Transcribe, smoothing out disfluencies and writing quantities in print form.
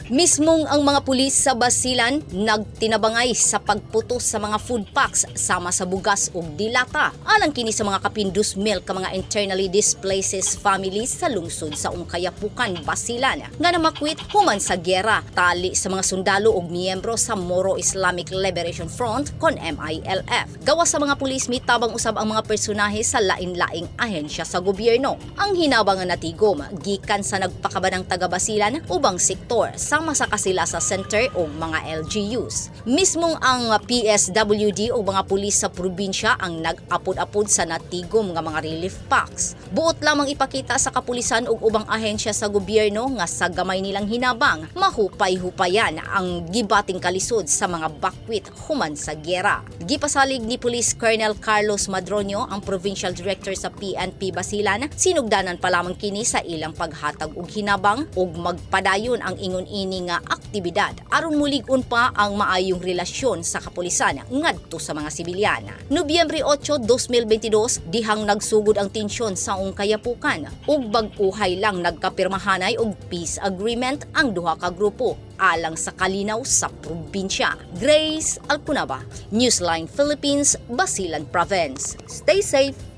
Mismong ang mga pulis sa Basilan nagtinabangay sa pagputos sa mga food packs sama sa bugas ug dilata. Alang kini sa mga kapin 2,000 ka mga internally displaced families sa lungsod sa Ungkayapukan, Basilan nga namakwit human sa gyera tali sa mga sundalo ug miyembro sa Moro Islamic Liberation Front kon MILF. Gawas sa mga pulis, mitabang usab ang mga personahe sa lain-laing ahensya sa gobyerno. Ang hinabang nga natigom gikan sa nagpakabanang taga Basilan, ubang sektor sama sa Kasilasa Center o mga LGUs. Mismong ang PSWD o mga pulis sa probinsya ang nag-apod-apod sa natigom nga mga relief packs. Buot lamang ipakita sa kapulisan ug ubang ahensya sa gobyerno nga sa gamay nilang hinabang, mahupay-hupayan ang gibating kalisod sa mga bakwit human sa gyera. Gipasalig ni Police Colonel Carlos Madroño, ang Provincial Director sa PNP Basilan, sinugdanan pa lamang kini sa ilang paghatag og hinabang ug magpadayon ang ingon ini nga aktibidad aron mulig-on pa ang maayong relasyon sa kapulisan ngadto sa mga sibilyan. Nobyembre 8, 2022, dihang nagsugod ang tensyon sa Ungkayapukan ug bag-uhay lang nagkapirmahanay og peace agreement ang duha ka grupo alang sa kalinaw sa probinsya. Grace Alcunaba, Newsline Philippines, Basilan Province. Stay safe.